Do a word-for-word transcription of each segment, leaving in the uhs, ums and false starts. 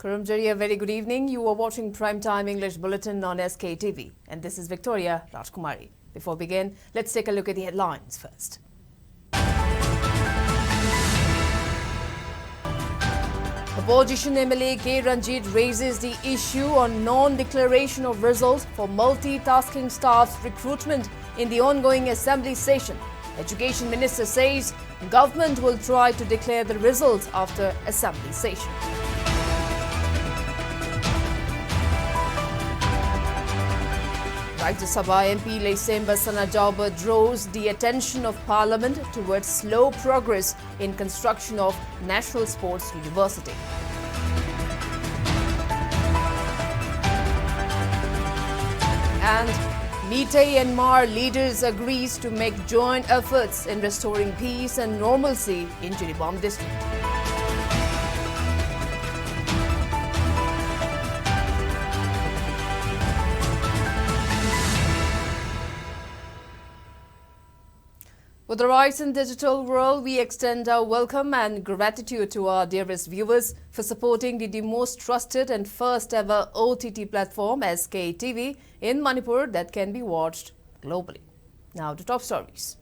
Khurumjari, a very good evening. You are watching Prime Time English Bulletin on S K T V, and this is Victoria Rajkumari. Before we begin, let's take a look at the headlines first. Opposition M L A K Ranjit raises the issue on non-declaration of results for multitasking staff's recruitment in the ongoing assembly session. Education Minister says government will try to declare the results after assembly session. Rajya Sabha M P Leishemba Sanajaoba draws the attention of Parliament towards slow progress in construction of National Sports University. And Meitei and Hmar leaders agrees to make joint efforts in restoring peace and normalcy in Jiribam district. With the rise in digital world, we extend our welcome and gratitude to our dearest viewers for supporting the, the most trusted and first ever O T T platform, S K T V, in Manipur that can be watched globally. Now to top stories.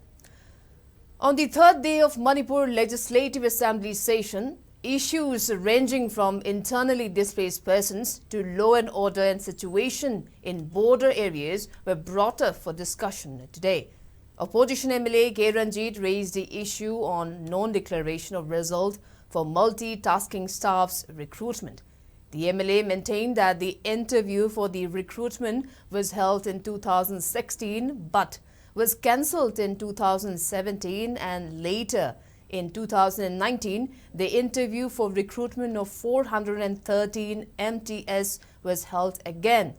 On the third day of Manipur Legislative Assembly session, issues ranging from internally displaced persons to law and order and situation in border areas were brought up for discussion today. Opposition M L A K Ranjit raised the issue on non-declaration of result for multitasking staff's recruitment. The M L A maintained that the interview for the recruitment was held in two thousand sixteen but was cancelled in two thousand seventeen, and later in two thousand nineteen, the interview for recruitment of four hundred thirteen M T S was held again.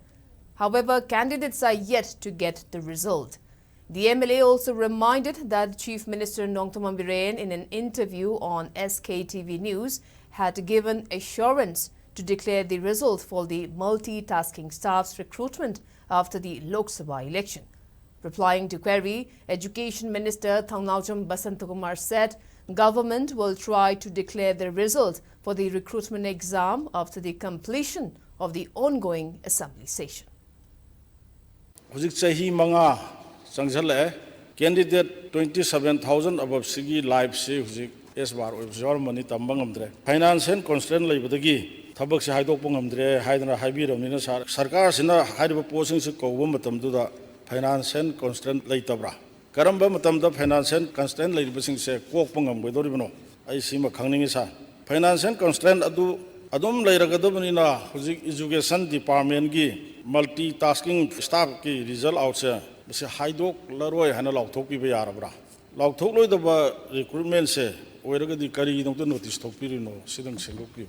However, candidates are yet to get the result. The M L A also reminded that Chief Minister Nongthombam Biren, in an interview on S K T V News, had given assurance to declare the result for the multitasking staff's recruitment after the Lok Sabha election. Replying to query, Education Minister Thangnaocham Basantakumar said Government will try to declare the result for the recruitment exam after the completion of the ongoing assembly session. ꯍꯧꯖꯤꯛ ꯆꯍꯤ ꯃꯉꯥ ꯆꯪꯁꯤꯜꯂꯛꯑꯦ꯫ Candidate twenty seven thousand above ꯁꯤꯒꯤ ꯂꯥꯏꯐꯁꯤ ꯍꯧꯖꯤꯛ ꯑꯦꯁ bar ꯑꯣꯏꯕꯁꯨ ꯌꯥꯎꯔꯝꯃꯅꯤ, ꯇꯝꯕ ꯉꯝꯗ꯭ꯔꯦ꯫ Financial constraint ꯂꯩꯕꯗꯒꯤ ꯊꯕꯛꯁꯦ ꯍꯥꯏꯗꯣꯛꯄ ꯉꯝꯗ꯭ꯔꯦ ꯍꯥꯏꯗꯅ ꯍꯥꯏꯕꯤꯔꯕꯅꯤꯅ, ꯁꯥꯔ, ꯁꯔꯀꯥꯔꯁꯤꯅ ꯍꯥꯏꯔꯤꯕ ꯄꯣꯠꯁꯤꯡꯁꯤ ꯀꯧꯕ ꯃꯇꯝꯗꯨꯗ financial constraint ꯂꯩꯇꯕ꯭ꯔꯥ? ꯀꯔꯝꯕ ꯃꯇꯝꯗ financial constraint ꯂꯩꯔꯤꯕꯁꯤꯡꯁꯦ ꯀꯣꯛꯄ ꯉꯝꯒꯗꯧꯔꯤꯕꯅꯣ? ꯑꯩ ꯁꯤꯃ ꯈꯪꯅꯤꯡꯉꯤ, ꯁꯥꯔ꯫ Financial constraint ꯑꯗꯨ ꯑꯗꯨꯝ ꯂꯩꯔꯒꯗꯕꯅꯤꯅ, ꯍꯧꯖꯤꯛ education department ꯀꯤ multi tasking staff ꯀꯤ result out ꯁꯦ ꯃꯁꯤ ꯍꯥꯏꯗꯣꯛꯂꯔꯣꯏ ꯍꯥꯏꯅ ꯂꯥꯎꯊꯣꯛꯄꯤꯕ ꯌꯥꯔꯕ꯭ꯔꯥ? ꯂꯥꯎꯊꯣꯛꯂꯣꯏꯗꯕ recruitment ꯁꯦ ꯑꯣꯏꯔꯒꯗꯤ ꯀꯔꯤꯒꯤꯗꯃꯛꯇ notice ꯊꯣꯛꯄꯤꯔꯤꯅꯣ? ꯁꯤꯗꯪ ꯁꯦꯝꯗꯣꯛꯄꯤꯌꯨ꯫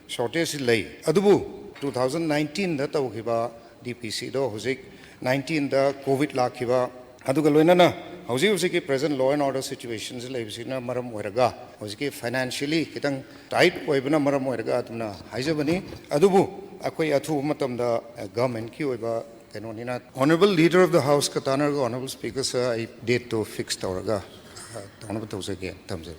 Shortage ꯁꯤ ꯂꯩ, ꯑꯗꯨꯕꯨ two thousand nineteen ꯗ ꯇꯧꯈꯤꯕ D P C ꯗꯣ ꯍꯧꯖꯤꯛ nineteen ꯗ COVID ꯂꯥꯛꯈꯤꯕ, ꯑꯗꯨꯒ ꯂꯣꯏꯅꯅ ꯍꯧꯖꯤꯛ ꯍꯧꯖꯤꯛꯀꯤ present law and order situation ꯁꯤ ꯂꯩꯕꯁꯤꯅ ꯃꯔꯝ ꯑꯣꯏꯔꯒ, ꯍꯧꯖꯤꯛꯀꯤ financially ꯈꯤꯇꯪ tight ꯑꯣꯏꯕꯅ ꯃꯔꯝ ꯑꯣꯏꯔꯒ ꯑꯗꯨꯝꯅ ꯍꯥꯏꯖꯕꯅꯤ꯫ ꯑꯗꯨꯕꯨ ꯑꯩꯈꯣꯏ ꯑꯊꯨꯕ ꯃꯇꯝꯗ, ꯑ, government ꯀꯤ ꯑꯣꯏꯕ ꯀꯩꯅꯣꯅꯤꯅ, Honourable Leader of the House ꯀ ꯇꯥꯟꯅꯔꯒ Honourable Speaker ꯁ ꯑꯩ date ꯇꯣ fix ꯇꯧꯔꯒ, ꯑ, ꯇꯧꯅꯕ ꯇꯧꯖꯒꯦ꯫ ꯊꯝꯖꯔꯦ꯫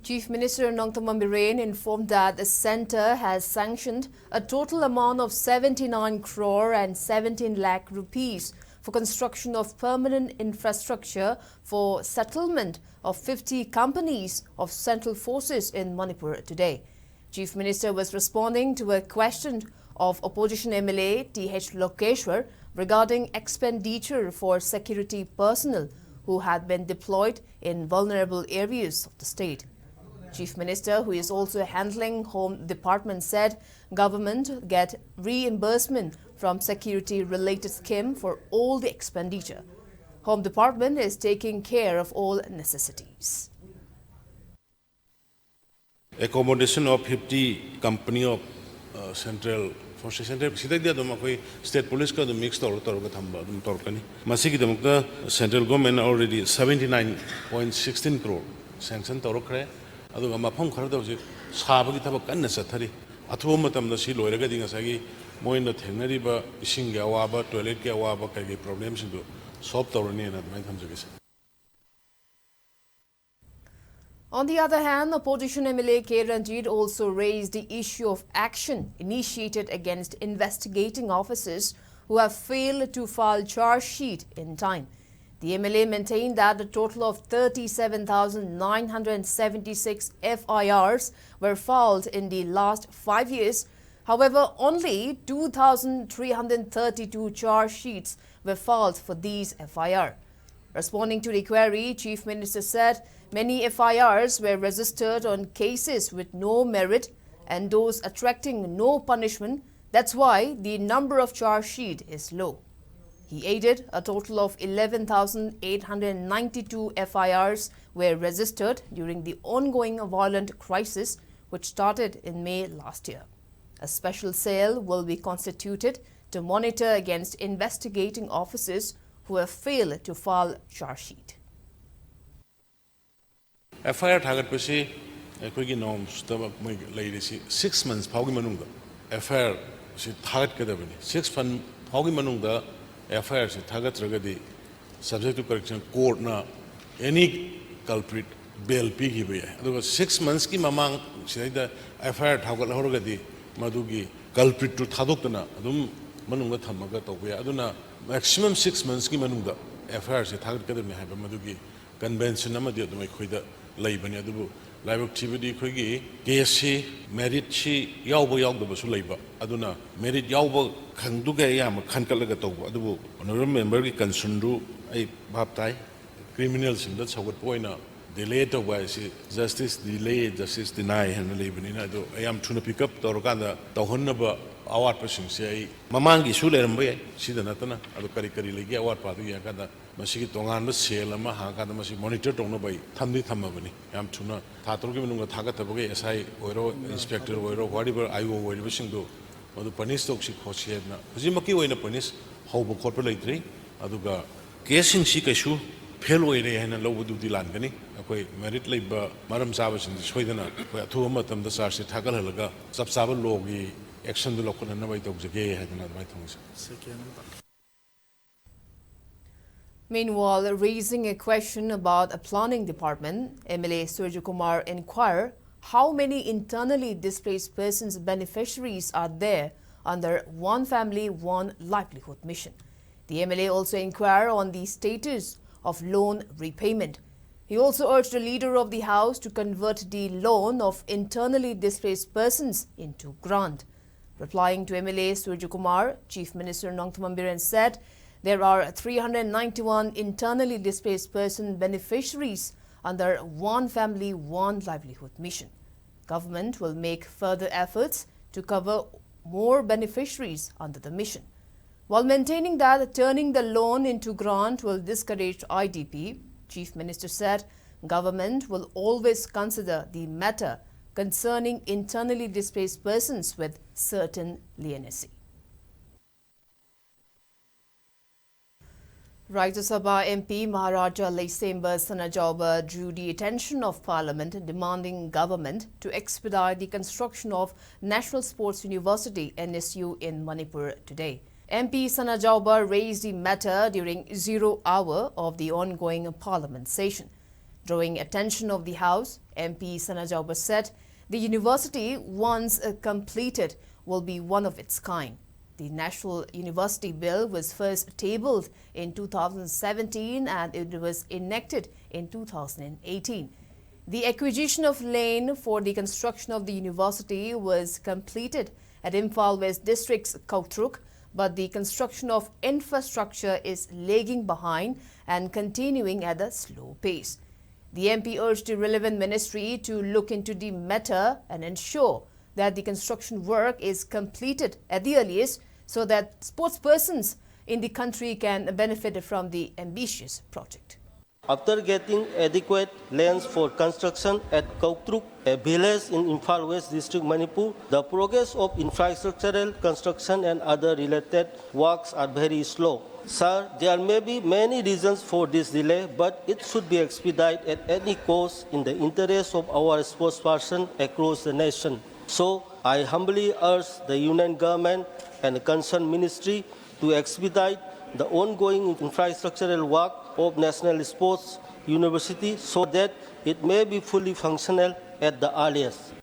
Chief Minister Nongthammam Biren informed that the centre has sanctioned a total amount of seventy-nine crore and seventeen lakh rupees for construction of permanent infrastructure for settlement of fifty companies of central forces in Manipur today. Chief Minister was responding to a question of opposition M L A T H Lokeshwar regarding expenditure for security personnel who had been deployed in vulnerable areas of the state. Chief Minister, who is also handling Home Department, said government get reimbursement from security related scheme for all the expenditure. Home Department is taking care of all necessities. Accommodation of fifty company of, uh, central forces, central ꯁꯤꯗꯩꯗꯤ ꯑꯗꯨꯝ ꯑꯩꯈꯣꯏ state police ꯀ ꯑꯗꯨꯝ mix ꯇꯧꯔ ꯇꯧꯔꯒ ꯊꯝꯕ ꯑꯗꯨꯝ ꯇꯧꯔꯛꯀꯅꯤ꯫ ꯃꯁꯤꯒꯤꯗꯃꯛꯇ central government ꯅ already seventy nine point sixteen crore sanction ꯇꯧꯔꯛꯈ꯭ꯔꯦ꯫ ꯑꯗꯨꯒ ꯃꯐꯝ ꯈꯔꯗ ꯍꯧꯖꯤꯛ ꯁꯥꯕꯒꯤ ꯊꯕꯛ ꯀꯟꯅ ꯆꯠꯊꯔꯤ꯫ ꯑꯊꯨꯕ ꯃꯇꯝꯗ ꯁꯤ ꯂꯣꯏꯔꯒꯗꯤ ꯉꯁꯥꯏꯒꯤ ꯃꯣꯏꯅ ꯊꯦꯡꯅꯔꯤꯕ ꯏꯁꯤꯡꯒꯤ ꯑꯋꯥꯕ, toilet ꯀꯤ ꯑꯋꯥꯕ, ꯀꯩꯀꯩ problem ꯁꯤꯡꯗꯨ solve ꯇꯧꯔꯅꯤꯅ ꯑꯗꯨꯃꯥꯏꯅ ꯊꯝꯖꯒꯦ, sir꯫ On the other hand, opposition M L A K Ranjit also raised the issue of action initiated against investigating officers who have failed to file charge sheet in time. The M L A maintained that a total of thirty-seven thousand nine hundred seventy-six F I Rs were filed in the last five years. However, only two thousand three hundred thirty-two charge sheets were filed for these F I R. Responding to the query, Chief Minister said many F I Rs were registered on cases with no merit and those attracting no punishment. That's why the number of charge sheet is low. He added a total of eleven thousand eight hundred ninety-two F I Rs were registered during the ongoing violent crisis, which started in May last year. A special cell will be constituted to monitor against investigating officers who have failed to file charge sheet. F I R ꯊꯥꯒꯠꯄꯁꯤ ꯑꯩꯈꯣꯏꯒꯤ ꯅꯣꯔꯝꯁꯇ ꯃꯣꯏ ꯂꯩꯔꯤꯁꯤ six months ꯐꯥꯎꯒꯤ ꯃꯅꯨꯡꯗ F I R ꯁꯤ ꯊꯥꯒꯠꯀꯗꯕꯅꯤ꯫ Six months ꯐꯥꯎꯒꯤ ꯃꯅꯨꯡꯗ F I R ꯁꯤ ꯊꯥꯒꯠꯇ꯭ꯔꯒꯗꯤ subject to correction, ꯀꯣꯔꯠꯅ any culprit bail ꯄꯤꯈꯤꯕ ꯌꯥꯏ꯫ ꯑꯗꯨꯒ ꯁꯤꯛꯁ ꯃꯟꯁꯀꯤ ꯃꯃꯥꯡ ꯁꯤꯗꯩꯗ F I R ꯊꯥꯒꯠꯍꯧꯔꯒꯗꯤ ꯃꯗꯨꯒꯤ culprit ꯇꯨ ꯊꯥꯗꯣꯛꯇꯅ ꯑꯗꯨꯝ ꯃꯅꯨꯡꯗ ꯊꯝꯃꯒ ꯇꯧꯕ ꯌꯥꯏ꯫ ꯑꯗꯨꯅ maximum ꯁꯤꯛꯁ ꯃꯟꯁꯀꯤ ꯃꯅꯨꯡꯗ F I R ꯁꯤ ꯊꯥꯒꯠꯀꯗꯕꯅꯤ ꯍꯥꯏꯕ ꯃꯗꯨꯒꯤ ꯀꯟꯚꯦꯟꯁꯟ ꯑꯃꯗꯤ ꯑꯗꯨꯝ ꯑꯩꯈꯣꯏꯗ ꯂꯩꯕꯅꯤ꯫ ꯑꯗꯨꯕꯨ ꯂꯥꯏꯕꯛ ꯊꯤꯕꯗꯤ ꯑꯩꯈꯣꯏꯒꯤ ꯀꯦꯁꯁꯤ ꯃꯦꯔꯤꯠꯁꯤ ꯌꯥꯎꯕ ꯌꯥꯎꯗꯕꯁꯨ ꯂꯩꯕ꯫ ꯑꯗꯨꯅ ꯃꯦꯔꯤꯠ ꯌꯥꯎꯕ ꯈꯪꯗꯨꯒ ꯑꯌꯥꯝꯕ ꯈꯟꯒꯠꯂꯒ ꯇꯧꯕ꯫ ꯑꯗꯨꯕꯨ ꯑꯣꯅꯔꯦꯕꯜ ꯃꯦꯝꯕꯔꯒꯤ ꯀꯟꯁꯔꯟꯗꯨ ꯑꯩ ꯚꯥꯞ ꯇꯥꯏ꯫ ꯀ꯭ꯔꯤꯃꯤꯅꯦꯜꯁꯤꯡꯗ ꯁꯧꯒꯠꯄ ꯑꯣꯏꯅ ꯗꯤꯂꯦ ꯇꯧꯕ ꯍꯥꯏꯁꯤ justice delay, justice deny ꯍꯥꯏꯅ ꯂꯩꯕꯅꯤꯅ, ꯑꯗꯨ ꯌꯥꯝ ꯊꯨꯅ ꯄꯤꯛ ꯑꯞ ꯇꯧꯔꯀꯥꯟꯗ ꯇꯧꯍꯟꯅꯕ ꯑꯋꯥꯠꯄꯁꯤꯡꯁꯦ ꯑꯩ ꯃꯃꯥꯡꯒꯤꯁꯨ ꯂꯩꯔꯝꯕ ꯌꯥꯏ, ꯁꯤꯗ ꯅꯠꯇꯅ꯫ ꯑꯗꯨ ꯀꯔꯤ ꯀꯔꯤ ꯂꯩꯒꯦ ꯑꯋꯥꯠꯄ ꯑꯗꯨ ꯌꯦꯡꯉꯀꯥꯟꯗ ꯃꯁꯤꯒꯤ ꯇꯣꯉꯥꯟꯕ ꯁꯦꯜ ꯑꯃ ꯍꯥꯡꯉꯀꯥꯟꯗ ꯃꯁꯤ ꯃꯣꯅꯤꯇꯔ ꯇꯧꯅꯕ ꯑꯩ ꯊꯝꯗꯤ ꯊꯝꯃꯕꯅꯤ꯫ ꯌꯥꯝ ꯊꯨꯅ ꯊꯥ ꯇꯔꯨꯛꯀꯤ ꯃꯅꯨꯡꯗ ꯊꯥꯒꯠꯇꯕꯒꯤ S I ꯑꯣꯏꯔꯣ, ꯏꯟꯁꯄꯦꯛꯇꯔ ꯑꯣꯏꯔꯣ, whatever I O ꯑꯣꯏꯔꯤꯕꯁꯤꯡꯗꯨ ꯃꯗꯨ ꯄꯅꯤꯁ ꯇꯧꯁꯤ ꯈꯣꯠꯁꯤ ꯍꯥꯏꯗꯅ ꯍꯧꯖꯤꯛꯃꯛꯀꯤ ꯑꯣꯏꯅ ꯄꯅꯤꯁ ꯍꯧꯕ ꯈꯣꯠꯄ ꯂꯩꯇ꯭ꯔꯤ꯫ ꯑꯗꯨꯒ ꯀꯦꯁꯁꯤꯡꯁꯤ ꯀꯩꯁꯨ ꯐꯦꯜ ꯑꯣꯏꯔꯦ ꯍꯥꯏꯅ ꯂꯧꯕꯗꯨꯗꯤ ꯂꯥꯟꯒꯅꯤ꯫ ꯑꯩꯈꯣꯏ ꯃꯦꯔꯤꯠ ꯂꯩꯕ ꯃꯔꯝ ꯆꯥꯕꯁꯤꯡꯁꯤ ꯁꯣꯏꯗꯅ ꯑꯩꯈꯣꯏ ꯑꯊꯨꯕ ꯃꯇꯝꯗ ꯆꯥꯔꯖꯁꯤ ꯊꯥꯒꯠꯍꯜꯂꯒ ꯆꯞ ꯆꯥꯕ ꯂꯣꯒꯤ ꯑꯦꯛꯁꯟꯗꯨ ꯂꯧꯈꯠꯅꯅꯕ ꯑꯩ ꯇꯧꯖꯒꯦ ꯍꯥꯏꯗꯅ ꯑꯗꯨꯃꯥꯏꯅ ꯊꯝꯖꯩ꯫ Second ꯑꯝꯇ꯫ Meanwhile, raising a question about a planning department, M L A Surjya Kumar inquire how many internally displaced persons beneficiaries are there under One Family, One Livelihood mission. The M L A also inquire on the status of loan repayment. He also urged the leader of the house to convert the loan of internally displaced persons into grant. Replying to M L A Surjya Kumar, Chief Minister Nongthymmam Biren said there are three hundred ninety-one internally displaced person beneficiaries under One Family, One Livelihood mission. Government will make further efforts to cover more beneficiaries under the mission. While maintaining that turning the loan into grant will discourage I D P, Chief Minister said government will always consider the matter concerning internally displaced persons with certain leniency. Rajya Sabha M P Maharaja Leishemba Sanajaoba drew the attention of Parliament demanding government to expedite the construction of National Sports University, N S U, in Manipur today. M P Sanajaoba raised the matter during zero hour of the ongoing Parliament session. Drawing attention of the House, M P Sanajaoba said the university, once uh, completed, will be one of its kind. The National University Bill was first tabled in two thousand seventeen and it was enacted in two thousand eighteen. The acquisition of land for the construction of the university was completed at Imphal West District's Koktruk, but the construction of infrastructure is lagging behind and continuing at a slow pace. The M P urged the relevant ministry to look into the matter and ensure that the construction work is completed at the earliest so that sportspersons in the country can benefit from the ambitious project. After getting adequate lands for construction at Koktruk, a village in Imphal West District, Manipur, the progress of infrastructural construction and other related works are very slow. Sir, there may be many reasons for this delay, but it should be expedited at any cost in the interest of our sportspersons across the nation. So, I humbly urge the Union Government and the concerned ministry to expedite the ongoing infrastructural work of National Sports University so that it may be fully functional at the earliest.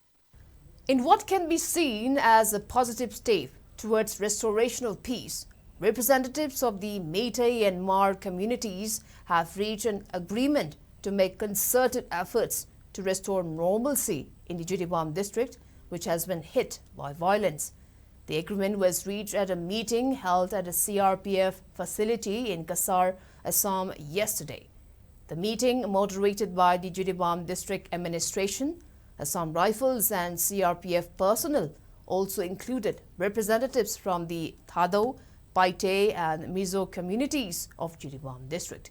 In what can be seen as a positive step towards restoration of peace, representatives of the Meitei and Hmar communities have reached an agreement to make concerted efforts to restore normalcy in the Jiribam district, which has been hit by violence. The agreement was reached at a meeting held at a C R P F facility in Cachar, Assam yesterday. The meeting, moderated by the Jiribam District Administration, Assam Rifles and C R P F personnel, also included representatives from the Thadou, Paite and Mizo communities of Jiribam district.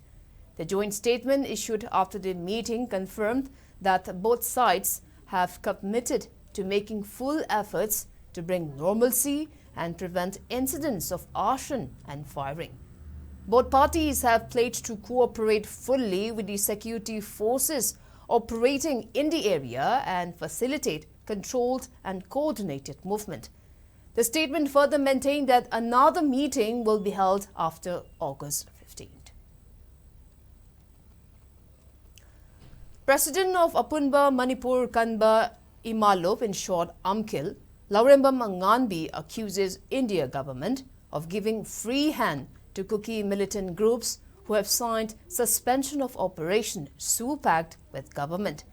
The joint statement issued after the meeting confirmed that both sides have committed to making full efforts to bring normalcy and prevent incidents of arson and firing. Both parties have pledged to cooperate fully with the security forces operating in the area and facilitate controlled and coordinated movement. The statement further maintained that another meeting will be held after August fifteenth. President of Apunba Manipur Kanba Imalop, in short, AMKIL, Laurembam Nganbi accuses India government of giving free hand to Kuki militant groups who have signed suspension of operation SoO pact with government.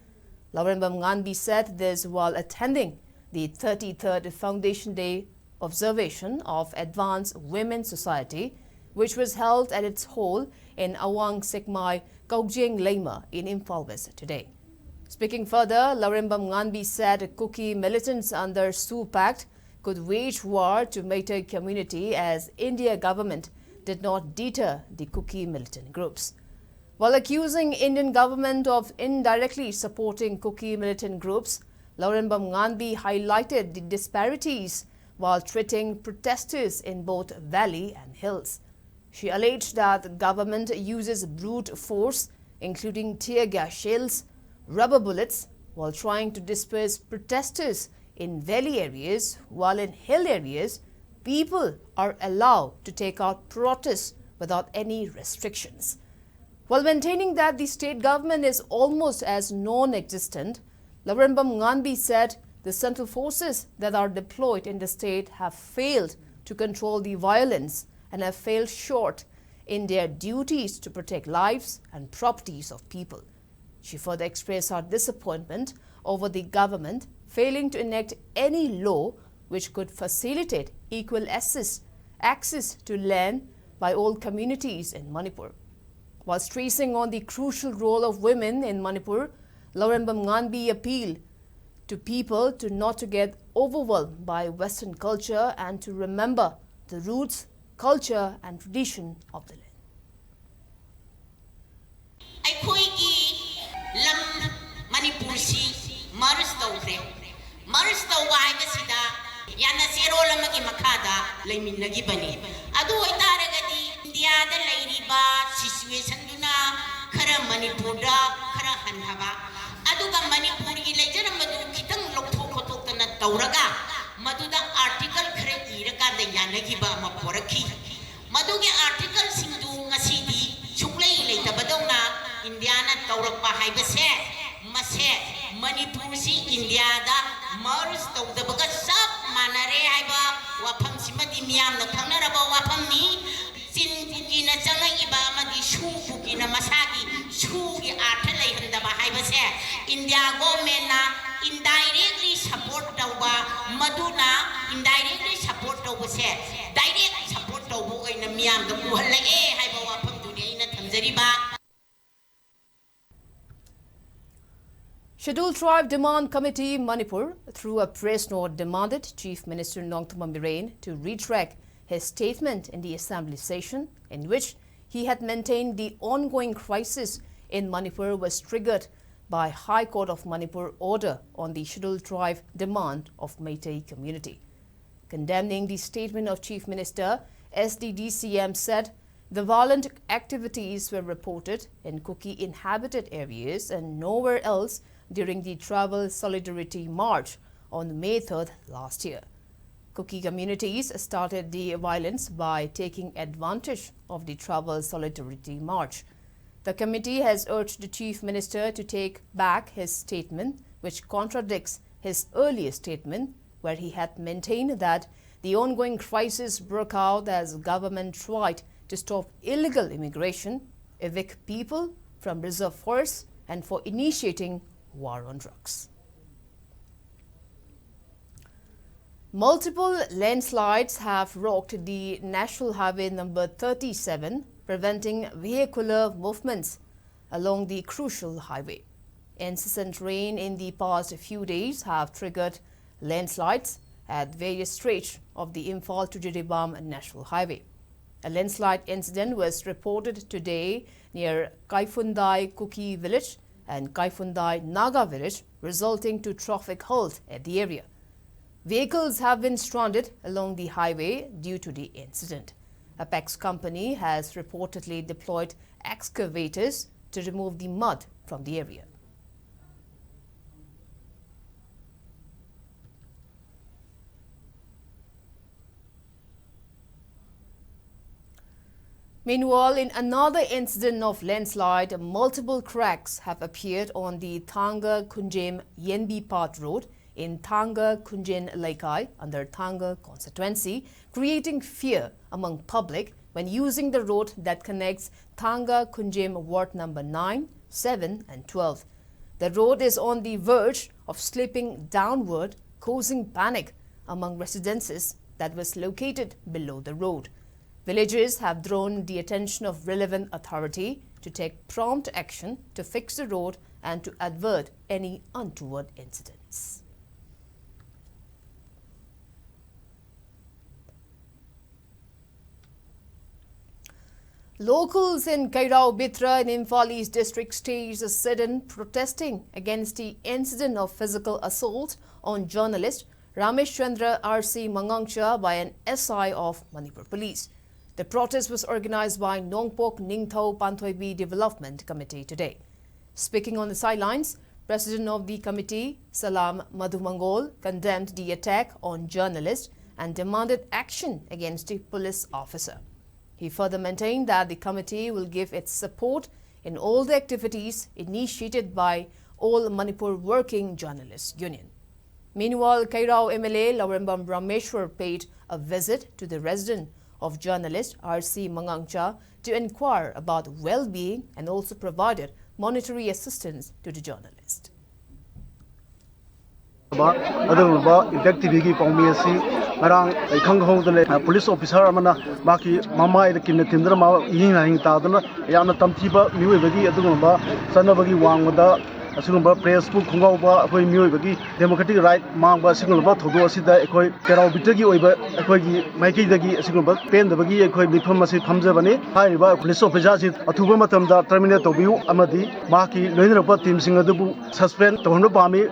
Laurembam Nganbi said this while attending the thirty-third Foundation Day observation of Advanced Women Society, which was held at its hall in Awang Sekmai, Kaukjeng Leima in Imphal West today. Speaking further, Laurembam Nganbi said Kuki militants under SoO pact could wage war to Meitei community as India government did not deter the Kuki militant groups. While accusing Indian government of indirectly supporting Kuki militant groups, Laurembam Nganbi highlighted the disparities while treating protesters in both valley and hills. She alleged that the government uses brute force, including tear gas shells, rubber bullets, while trying to disperse protesters in valley areas, while in hill areas, people are allowed to take out protests without any restrictions. While maintaining that the state government is almost as non-existent, Lalrembam Nganbi said the central forces that are deployed in the state have failed to control the violence and have failed short in their duties to protect lives and properties of people. She further expressed her disappointment over the government failing to enact any law which could facilitate equal access, access to land by all communities in Manipur. While stressing on the crucial role of women in Manipur, Lalrembam Nganbi appealed to people to not to get overwhelmed by Western culture and to remember the roots, culture and tradition of the land. ꯑꯩꯈꯣꯏꯒꯤ ꯂꯝ ꯃꯅꯤꯄꯨꯔꯁꯤ ꯃꯔꯖ ꯇꯧꯈ꯭ꯔꯦ꯫ ꯃꯔꯖ ꯇꯧꯕ ꯍꯥꯏꯕꯁꯤꯗ ꯌꯥꯅꯆꯦꯔꯣꯜ ꯑꯃꯒꯤ ꯃꯈꯥꯗ ꯂꯩꯃꯤꯟꯅꯈꯤꯕꯅꯤ꯫ ꯑꯗꯨ ꯑꯣꯏꯇꯥꯔꯒꯗꯤ ꯏꯟꯗꯤꯌꯥꯗ ꯂꯩꯔꯤꯕ ꯁꯤꯆꯨꯋꯦꯁꯟꯗꯨꯅ ꯈꯔ ꯃꯅꯤꯄꯨꯔꯗ ꯈꯔ ꯍꯟꯊꯕ, ꯑꯗꯨꯒ ꯃꯅꯤꯄꯨꯔꯒꯤ ꯂꯩꯖꯔꯝꯕꯗꯨ ꯈꯤꯇꯪ ꯂꯧꯊꯣꯛ ꯈꯣꯠꯇꯣꯛꯇꯅ ꯇꯧꯔꯒ ꯃꯗꯨꯗ ꯑꯥꯔꯇꯤꯀꯜ ꯈꯔ ꯏꯔꯀꯥꯟꯗ ꯌꯥꯅꯈꯤꯕ ꯑꯃ ꯄꯣꯔꯛꯈꯤ꯫ ꯃꯗꯨꯒꯤ ꯑꯥꯔꯇꯤꯀꯜꯁꯤꯡꯗꯨ ꯉꯁꯤꯗꯤ ꯁꯨꯡꯂꯩ ꯂꯩꯇꯕꯗꯧꯅ ꯏꯟꯗꯤꯌꯥꯅ ꯇꯧꯔꯛꯄ ꯍꯥꯏꯕꯁꯦ, ꯃꯁꯦ ꯃꯅꯤꯄꯨꯔꯁꯤ ꯏꯟꯗꯤꯌꯥꯗ ꯃꯔꯖ ꯇꯧꯗꯕꯒ ꯆꯞ ꯃꯥꯟꯅꯔꯦ ꯍꯥꯏꯕ ꯋꯥꯐꯝꯁꯤꯃꯗꯤ ꯃꯤꯌꯥꯝꯅ ꯈꯪꯅꯔꯕ ꯋꯥꯐꯝꯅꯤ꯫ ꯆꯤꯟ ꯀꯨꯀꯤꯅ ꯆꯪꯉꯛꯏꯕ ꯑꯃꯗꯤ ꯁꯨ ꯀꯨꯀꯤꯅ ꯃꯁꯥꯒꯤ ꯁꯨꯒꯤ ꯑꯥꯔꯊ ꯂꯩꯍꯟꯗꯕ ꯍꯥꯏꯕꯁꯦ ꯏꯟꯗꯤꯌꯥ ꯒꯣꯔꯃꯦꯟꯅ indirectly support ꯇꯧꯕ, ꯃꯗꯨꯅ indirectly support ꯇꯧꯕꯁꯦ direct support ꯇꯧꯕ ꯑꯣꯏꯅ ꯃꯤꯌꯥꯝꯗ ꯎꯍꯜꯂꯛꯑꯦ ꯍꯥꯏꯕ ꯋꯥꯐꯝꯗꯨꯅꯤ ꯑꯩꯅ ꯊꯝꯖꯔꯤꯕ꯫ Scheduled Tribe Demand Committee Manipur, through a press note, demanded Chief Minister Nongthymmam Biren to retract his statement in the assembly session in which he had maintained the ongoing crisis in Manipur was triggered by High Court of Manipur order on the Scheduled Tribe demand of Meitei community. Condemning the statement of Chief Minister, S D D C M said the violent activities were reported in Kuki inhabited areas and nowhere else during the Tribal Solidarity March on May third last year. Kuki communities started the violence by taking advantage of the tribal solidarity march. The committee has urged the Chief Minister to take back his statement, which contradicts his earlier statement, where he had maintained that the ongoing crisis broke out as government tried to stop illegal immigration, evict people from reserve forests, and for initiating war on drugs. Multiple landslides have rocked the National Highway number thirty-seven, preventing vehicular movements along the crucial highway. Incessant rain in the past few days have triggered landslides at various stretches of the Imphal to Jiribam National Highway. A landslide incident was reported today near Kaifundai Kuki village and Kaifundai Naga village, resulting to traffic halt at the area. Vehicles have been stranded along the highway due to the incident. Apex Company has reportedly deployed excavators to remove the mud from the area. Meanwhile, in another incident of landslide, multiple cracks have appeared on the Thanga Khunjem Yenbi Path Road in Thanga Khunjen Leikai under Thanga constituency, creating fear among public when using the road that connects Thanga Khunjem Ward number nine, seven, and twelve. The road is on the verge of slipping downward, causing panic among residences that was located below the road. Villagers have drawn the attention of relevant authority to take prompt action to fix the road and to avert any untoward incidents. Locals in Kairao Bitra in Imphal East District staged a sit-in protesting against the incident of physical assault on journalist Ramesh Chandra R C Mangangsha by an S I of Manipur Police. The protest was organized by Nongpok Ningthou Panthoibi Development Committee today. Speaking on the sidelines, President of the committee, Salam Madhumangol, condemned the attack on journalist and demanded action against the police officer. He further maintained that the committee will give its support in all the activities initiated by All Manipur Working Journalists Union. Meanwhile, Kairao M L A Laurembam Rameshwar paid a visit to the residence of journalist R C Mangangcha to inquire about well-being and also provided monetary assistance to the journalist. ꯑꯗꯨꯒꯨꯝꯂꯕ impact ꯇꯤꯚꯤꯒꯤ ꯄꯥꯎꯃꯤ ꯑꯁꯤ ꯉꯔꯥꯡ ꯑꯩ ꯈꯪꯍꯧꯗꯅ, ꯑ, police officer ꯑꯃꯅ ꯃꯍꯥꯛꯀꯤ ꯃꯃꯥꯏꯗ ꯀꯤꯟꯅ ꯊꯤꯟꯗꯨꯅ ꯃꯍꯥꯛ ꯏꯍꯤꯡ ꯅꯥꯍꯤꯡ ꯇꯥꯗꯨꯅ ꯌꯥꯝꯅ ꯇꯝꯊꯤꯕ ꯃꯤꯑꯣꯏꯕꯒꯤ ꯑꯗꯨꯒꯨꯝꯂꯕ ꯆꯠꯅꯕꯒꯤ ꯋꯥꯡꯃꯗ ꯑꯁꯤꯒꯨꯝꯕ ꯄ꯭ꯔꯦꯁꯄꯨ ꯈꯣꯡꯒꯥꯎꯕ, ꯑꯩꯈꯣꯏ ꯃꯤꯑꯣꯏꯕꯒꯤ ꯗꯦꯃꯣꯀ꯭ꯔꯦꯇꯤꯛ ꯔꯥꯏꯠ ꯃꯥꯡꯕ ꯑꯁꯤꯒꯨꯝꯂꯕ ꯊꯧꯗꯣꯛ ꯑꯁꯤꯗ ꯑꯩꯈꯣꯏ ꯀꯦꯔꯥꯎ ꯕꯤꯠꯇꯒꯤ ꯑꯣꯏꯕ ꯑꯩꯈꯣꯏꯒꯤ ꯃꯥꯏꯀꯩꯗꯒꯤ ꯑꯁꯤꯒꯨꯝꯕ ꯄꯦꯟꯗꯕꯒꯤ ꯑꯩꯈꯣꯏ ꯃꯤꯐꯝ ꯑꯁꯤ ꯐꯝꯖꯕꯅꯤ꯫ ꯍꯥꯏꯔꯤꯕ ꯄꯨꯂꯤꯁ ꯑꯣꯐꯤꯁꯥꯔꯁꯤ ꯑꯊꯨꯕ ꯃꯇꯝꯗ ꯇꯔꯃꯤꯅꯦꯠ ꯇꯧꯕꯤꯌꯨ ꯑꯃꯗꯤ ꯃꯍꯥꯛꯀꯤ ꯂꯣꯏꯅꯔꯛꯄ ꯇꯤꯝꯁꯤꯡ ꯑꯗꯨꯕꯨ ꯁꯁꯄꯦꯟ ꯇꯧꯍꯟꯕ ꯄꯥꯝꯃꯤ꯫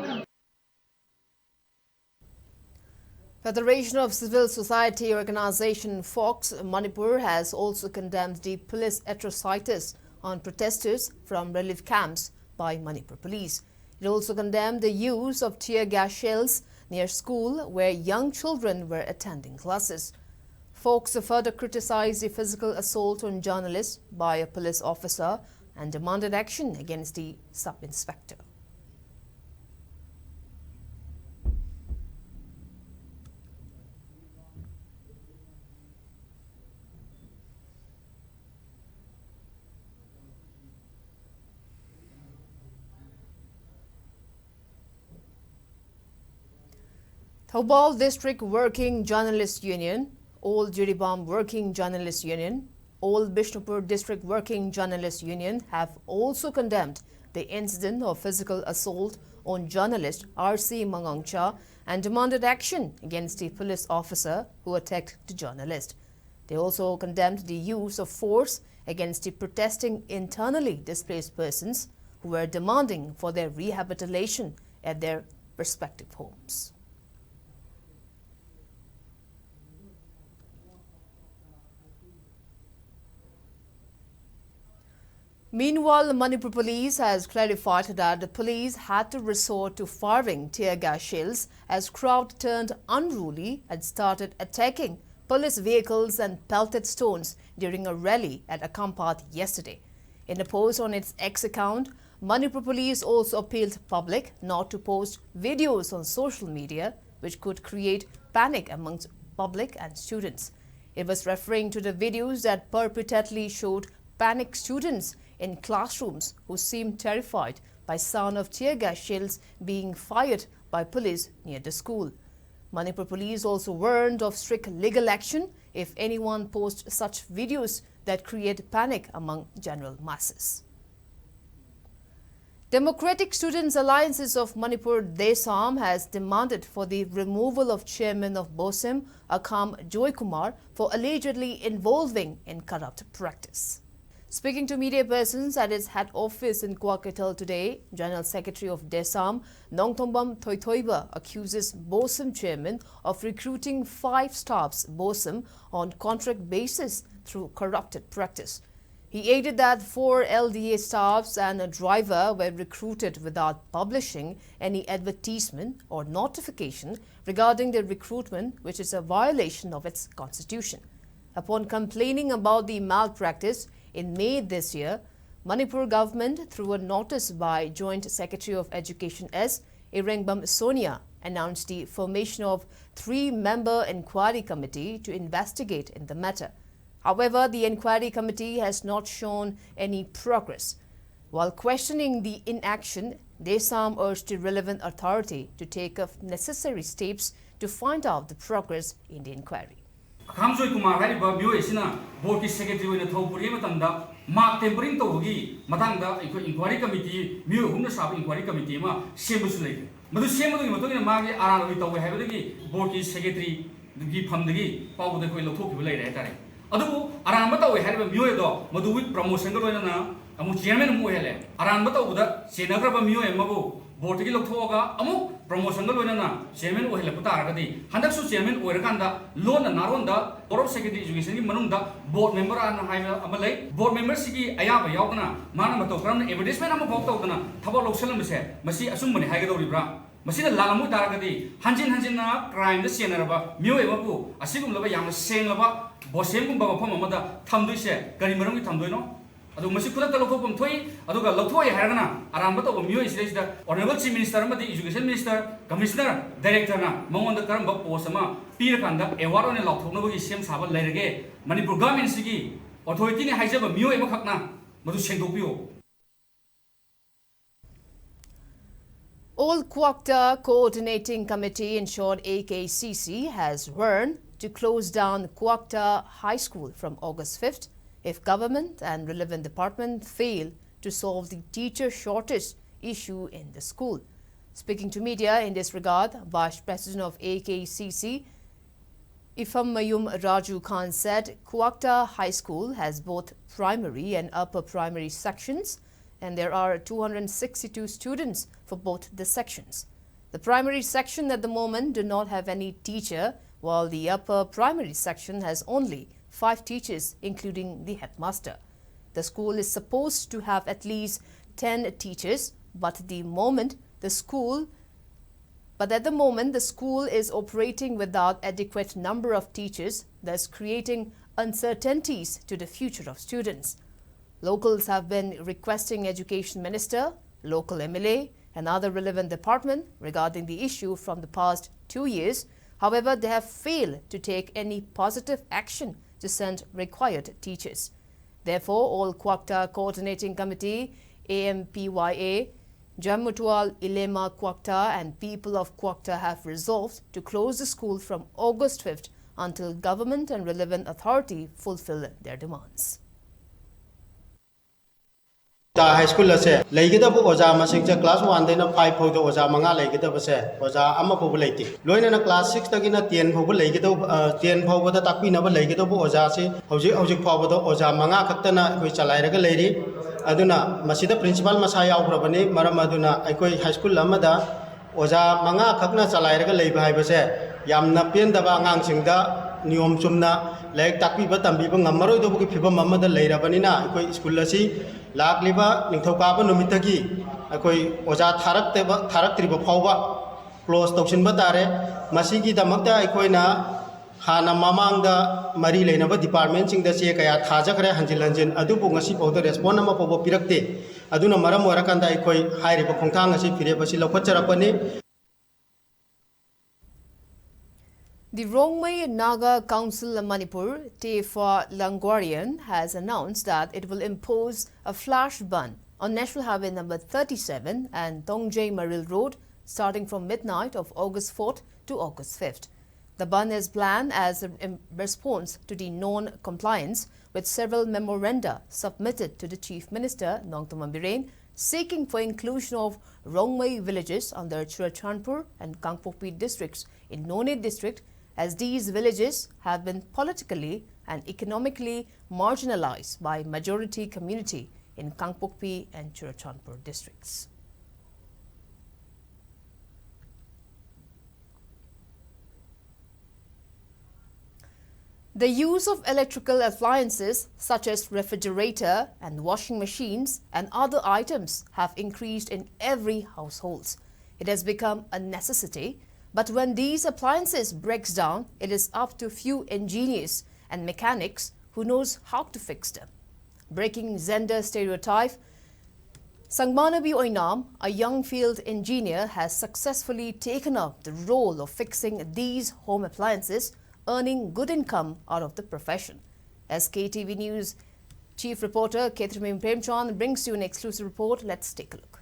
Federation of Civil Society Organization, FOCS Manipur, has also condemned the police atrocities on protesters from relief camps by Manipur police. It also condemned the use of tear gas shells near school where young children were attending classes. FOCS further criticized the physical assault on journalists by a police officer and demanded action against the sub-inspector. Thoubal District Working Journalists Union, All Jiribam Working Journalists Union, All Bishnupur District Working Journalists Union have also condemned the incident of physical assault on journalist R C Mangangcha and demanded action against the police officer who attacked the journalist. They also condemned the use of force against the protesting internally displaced persons who were demanding for their rehabilitation at their respective homes. Meanwhile, Manipur police has clarified that the police had to resort to firing tear gas shells as crowd turned unruly and started attacking police vehicles and pelted stones during a rally at Akampat yesterday. In a post on its X account, Manipur police also appealed public not to post videos on social media, which could create panic amongst public and students. It was referring to the videos that purportedly showed panicked students in classrooms who seemed terrified by sound of tear gas shells being fired by police near the school. Manipur police also warned of strict legal action if anyone posts such videos that create panic among general masses. Democratic Students Alliances of Manipur, DESAM, has demanded for the removal of chairman of BOSEM, Akham Joykumar, for allegedly involving in corrupt practice. Speaking to media persons at its head office in Kwaketal today, General Secretary of DESAM, Nongthombam Thoithoiba, accuses BOSEM chairman of recruiting five staffs BOSEM on contract basis through corrupted practice. He added that four L D A staffs and a driver were recruited without publishing any advertisement or notification regarding their recruitment, which is a violation of its constitution. Upon complaining about the malpractice in May this year, Manipur government, through a notice by Joint Secretary of Education S Irengbam Sonia, announced the formation of three-member inquiry committee to investigate in the matter. However, the inquiry committee has not shown any progress. While questioning the inaction, DESAM urged the relevant authority to take up necessary steps to find out the progress in the inquiry. ꯑꯈꯥꯝ Joykumar ꯍꯥꯏꯔꯤꯕ ꯃꯤꯑꯣꯏ ꯑꯁꯤꯅ ꯕꯣꯔꯗꯀꯤ secretary ꯑꯣꯏꯅ ꯊꯧ ꯄꯨꯔꯤꯉꯩ ꯃꯇꯝꯗ mark ꯇꯦꯝꯄꯔꯤꯡ ꯇꯧꯕꯒꯤ ꯃꯇꯥꯡꯗ ꯑꯩꯈꯣꯏ enquiry committee, ꯃꯤꯑꯣꯏ ꯑꯍꯨꯝꯅ ꯁꯥꯕ ꯏꯟꯀ꯭ꯋꯥꯏꯔꯤ ꯀꯃꯤꯇꯤ ꯑꯃ ꯁꯦꯝꯕꯁꯨ ꯂꯩꯔꯤ꯫ ꯃꯗꯨ ꯁꯦꯝꯕꯗꯨꯒꯤ ꯃꯇꯨꯡ ꯏꯟꯅ ꯃꯥꯒꯤ ꯑꯔꯥꯟꯕ ꯇꯧꯋꯦ ꯍꯥꯏꯕꯗꯒꯤ ꯕꯣꯔꯗꯀꯤ ꯁꯦꯀ꯭ꯔꯦꯇꯔꯤꯒꯤ ꯐꯝꯗꯒꯤ ꯐꯥꯎꯕꯗ ꯑꯩꯈꯣꯏ ꯂꯧꯊꯣꯛꯈꯤꯕ ꯂꯩꯔꯦ ꯍꯥꯏꯇꯥꯔꯦ꯫ ꯑꯗꯨꯕꯨ ꯑꯔꯥꯟꯕ ꯇꯧꯋꯦ ꯍꯥꯏꯔꯤꯕ ꯃꯤꯑꯣꯏ ꯑꯗꯣ ꯃꯗꯨ with promotionꯒ ꯂꯣꯏꯅꯅ ꯑꯃꯨꯛ ꯆꯤꯌꯔꯃꯦꯟ ꯑꯃꯨꯛ ꯑꯣꯏꯍꯜꯂꯦ꯫ ꯑꯔꯥꯟꯕ ꯇꯧꯕꯗ ꯆꯦꯟꯅꯈ꯭ꯔꯕ ꯃꯤꯑꯣꯏ ꯑꯃꯕꯨ ꯕꯣꯔꯗꯇꯒꯤ ꯂꯧꯊꯣꯛꯑꯒ ꯑꯃꯨꯛ ꯄ꯭ꯔꯣꯃꯣꯁꯟꯒ ꯂꯣꯏꯅꯅ ꯆꯤꯌꯔꯃꯦꯟ ꯑꯣꯏꯍꯜꯂꯛꯄ ꯇꯥꯔꯒꯗꯤ, ꯍꯟꯗꯛꯁꯨ ꯆꯤꯌꯔꯃꯦꯟ ꯑꯣꯏꯔꯀꯥꯟꯗ ꯂꯣꯟꯅ ꯅꯥꯔꯣꯟꯗ Board of Secondary Educationꯒꯤ ꯃꯅꯨꯡꯗ ꯕꯣꯔꯗ ꯃꯦꯝꯕꯔ ꯑꯅ ꯍꯥꯏꯕ ꯑꯃ ꯂꯩ꯫ ꯕꯣꯔꯗ ꯃꯦꯝꯕꯔꯁꯤꯒꯤ ꯑꯌꯥꯕ ꯌꯥꯎꯗꯅ ꯃꯥꯅ ꯃꯇꯧ ꯀꯔꯝꯅ ꯑꯦꯗꯚꯔꯇꯤꯁꯃꯦꯟ ꯑꯃꯐꯥꯎ ꯇꯧꯗꯅ ꯊꯕꯛ ꯂꯧꯁꯜꯂꯝꯕꯁꯦ, ꯃꯁꯤ ꯑꯆꯨꯝꯕꯅꯤ ꯍꯥꯏꯒꯗꯧꯔꯤꯕ꯭ꯔꯥ? ꯃꯁꯤꯅ ꯂꯥꯜꯂꯝꯕ ꯑꯣꯏ ꯇꯥꯔꯒꯗꯤ, ꯍꯟꯖꯤꯟ ꯍꯟꯖꯤꯟꯅ ꯀ꯭ꯔꯥꯏꯝꯗ ꯆꯦꯟꯅꯔꯕ ꯃꯤꯑꯣꯏ ꯑꯃꯕꯨ ꯑꯁꯤꯒꯨꯝꯂꯕ ꯌꯥꯝꯅ ꯁꯦꯡꯂꯕ ꯕꯣꯁꯦꯝꯒꯨꯝꯕ ꯃꯐꯝ ꯑꯃꯗ ꯊꯝꯗꯣꯏꯁꯦ ꯀꯔꯤ ꯃꯔꯝꯒꯤ ꯊꯝꯗꯣꯏꯅꯣ? ꯑꯗꯨ ꯃꯁꯤ ꯈꯨꯗꯛꯇ ꯂꯧꯊꯣꯛꯐꯝ ꯊꯣꯛꯏ꯫ ꯑꯗꯨꯒ ꯂꯧꯊꯣꯛꯑꯦ ꯍꯥꯏꯔꯒꯅ ꯑꯔꯥꯟꯕ ꯇꯧꯕ ꯃꯤꯑꯣꯏꯁꯤꯗꯩꯁꯤꯗ Honourable Chief Minister ꯑꯃꯗꯤ Education Minister, Commissioner, Directorꯅ ꯃꯉꯣꯟꯗ ꯀꯔꯝꯕ ꯄꯣꯁ ꯑꯃ ꯄꯤꯔꯀꯥꯟꯗ ꯑꯦꯋꯥꯔꯗ ꯑꯣꯏꯅ ꯂꯥꯎꯊꯣꯛꯅꯕꯒꯤ ꯁꯦꯝ ꯁꯥꯕ ꯂꯩꯔꯒꯦ? ꯃꯅꯤꯄꯨꯔ ꯒꯚꯔꯟꯃꯦꯟꯁꯤꯒꯤ ꯑꯣꯊꯣꯔꯤꯇꯤꯅꯤ ꯍꯥꯏꯖꯕ ꯃꯤꯑꯣꯏ ꯑꯃꯈꯛꯅ ꯃꯗꯨ ꯁꯦꯡꯗꯣꯛꯄꯤꯌꯨ꯫ All Kwakta Coordinating Committee, in short A K C C, has warned to close down Kwakta High School from August fifth if government and relevant department fail to solve the teacher shortage issue in the school. Speaking to media in this regard, Vice President of A K C C, Ifammayum Raju Khan said Kwakta High School has both primary and upper primary sections, and there are two hundred sixty-two students for both the sections. The primary section at the moment do not have any teacher, while the upper primary section has only five teachers, including the headmaster. The school is supposed to have at least ten teachers, but the moment the school but at the moment, the school is operating without adequate number of teachers, thus creating uncertainties to the future of students. Locals have been requesting Education Minister, local M L A, and other relevant department regarding the issue from the past two years. However, they have failed to take any positive action to send required teachers. Therefore, all Kwakta Coordinating Committee, A M P Y A, Jammutual Ilema Kwakta and people of Kwakta have resolved to close the school from August fifth until government and relevant authority fulfill their demands. ꯇ high school ꯑꯁꯦ ꯂꯩꯒꯗꯕ ꯑꯣꯖꯥ ꯃꯁꯤꯡꯁꯦ class ꯋꯥꯟꯗꯩꯅ five ꯐꯥꯎꯗ ꯑꯣꯖꯥ ꯃꯉꯥ ꯂꯩꯒꯗꯕꯁꯦ ꯑꯣꯖꯥ ꯑꯃ ꯐꯥꯎꯕ ꯂꯩꯇꯦ꯫ ꯂꯣꯏꯅꯅ ꯀ꯭ꯂꯥꯁ ꯁꯤꯛꯁꯇꯒꯤꯅ ꯇꯦꯟ ꯐꯥꯎꯕ ꯂꯩꯒꯗꯧꯕ, ꯑ, ꯇꯦꯟ ꯐꯥꯎꯕꯗ ꯇꯥꯛꯄꯤꯅꯕ ꯂꯩꯒꯗꯧꯕ ꯑꯣꯖꯥꯁꯤ ꯍꯧꯖꯤꯛ, ꯍꯧꯖꯤꯛ ꯐꯥꯎꯕꯗ ꯑꯣꯖꯥ ꯃꯉꯥ ꯈꯛꯇꯅ ꯑꯩꯈꯣꯏ ꯆꯂꯥꯏꯔꯒ ꯂꯩꯔꯤ꯫ ꯑꯗꯨꯅ ꯃꯁꯤꯗ ꯄ꯭ꯔꯤꯟꯁꯤꯄꯥꯜ ꯃꯁꯥ ꯌꯥꯎꯈ꯭ꯔꯕꯅꯤ꯫ ꯃꯔꯝ ꯑꯗꯨꯅ ꯑꯩꯈꯣꯏ ꯍꯥꯏ ꯁ꯭ꯀꯨꯜ ꯑꯃꯗ ꯑꯣꯖꯥ ꯃꯉꯥ ꯈꯛꯅ ꯆꯂꯥꯏꯔꯒ ꯂꯩꯕ ꯍꯥꯏꯕꯁꯦ ꯌꯥꯝꯅ ꯄꯦꯟꯗꯕ, ꯑꯉꯥꯡꯁꯤꯡꯗ ꯅꯤꯌꯣꯝ ꯆꯨꯝꯅ ꯂꯥꯏꯔꯤꯛ ꯇꯥꯛꯄꯤꯕ ꯇꯝꯕꯤꯕ ꯉꯝꯃꯔꯣꯏꯗꯧꯕꯒꯤ ꯐꯤꯕꯝ ꯑꯃꯗ ꯂꯩꯔꯕꯅꯤꯅ, ꯑꯩꯈꯣꯏ ꯁ꯭ꯀꯨꯜ ꯑꯁꯤ ꯂꯥꯛꯂꯤꯕ ꯅꯤꯡꯊꯧꯀꯥꯕ ꯅꯨꯃꯤꯠꯇꯒꯤ ꯑꯩꯈꯣꯏ ꯑꯣꯖꯥ ꯊꯥꯔꯛꯇꯕ, ꯊꯥꯔꯛꯇ꯭ꯔꯤꯕ ꯐꯥꯎꯕ ꯀ꯭ꯂꯣꯖ ꯇꯧꯁꯤꯟꯕ ꯇꯥꯔꯦ꯫ ꯃꯁꯤꯒꯤꯗꯃꯛꯇ ꯑꯩꯈꯣꯏꯅ ꯍꯥꯟꯅ ꯃꯃꯥꯡꯗ ꯃꯔꯤ ꯂꯩꯅꯕ ꯗꯤꯄꯥꯔꯠꯃꯦꯟꯁꯤꯡꯗ ꯆꯦ ꯀꯌꯥ ꯊꯥꯖꯈ꯭ꯔꯦ ꯍꯟꯖꯤꯟ ꯍꯟꯖꯤꯟ, ꯑꯗꯨꯕꯨ ꯉꯁꯤ ꯐꯥꯎꯗ ꯔꯦꯁꯄꯣꯟ ꯑꯃ ꯐꯥꯎꯕ ꯄꯤꯔꯛꯇꯦ꯫ ꯑꯗꯨꯅ ꯃꯔꯝ ꯑꯣꯏꯔꯀꯥꯟꯗ ꯑꯩꯈꯣꯏ ꯍꯥꯏꯔꯤꯕ ꯈꯣꯡꯊꯥꯡ ꯑꯁꯤ ꯐꯤꯔꯦꯞ ꯑꯁꯤ ꯂꯧꯈꯠꯆꯔꯛꯄꯅꯤ꯫ The Rongmei Naga Council of Manipur, Tefa Langwarian, has announced that it will impose a flash ban on National Highway number thirty-seven and Tongjei Maril Road starting from midnight of August fourth to August fifth. The ban is planned as a, in response to the non-compliance with several memoranda submitted to the Chief Minister Nongthombam Biren, seeking for inclusion of Rongmei villages under Churachandpur and Kangpokpi districts in Noney district, as these villages have been politically and economically marginalized by majority community in Kangpokpi and Churachandpur districts. The use of electrical appliances such as refrigerator and washing machines and other items have increased in every household. It has become a necessity, but when these appliances breaks down, it is up to few engineers and mechanics who knows how to fix them. Breaking gender stereotype, Sangmanabi Oinam, a young field engineer, has successfully taken up the role of fixing these home appliances, earning good income out of the profession. S K T V News chief reporter Ketrimim Premchand brings you an exclusive report. Let's take a look.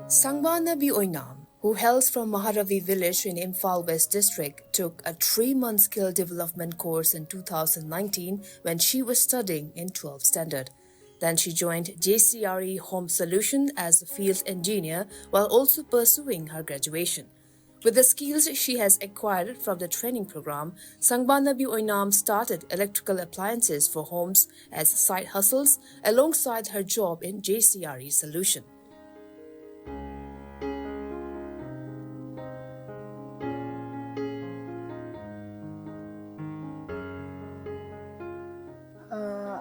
Sangmanabi Oinam, who hails from Maharavi village in Imphal West District, took a three-month skill development course in two thousand nineteen when she was studying in twelfth standard. Then she joined J C R E Home Solution as a field engineer while also pursuing her graduation. With the skills she has acquired from the training program, Sangbanabi Oinam started electrical appliances for homes as side hustles alongside her job in J C R E Solution.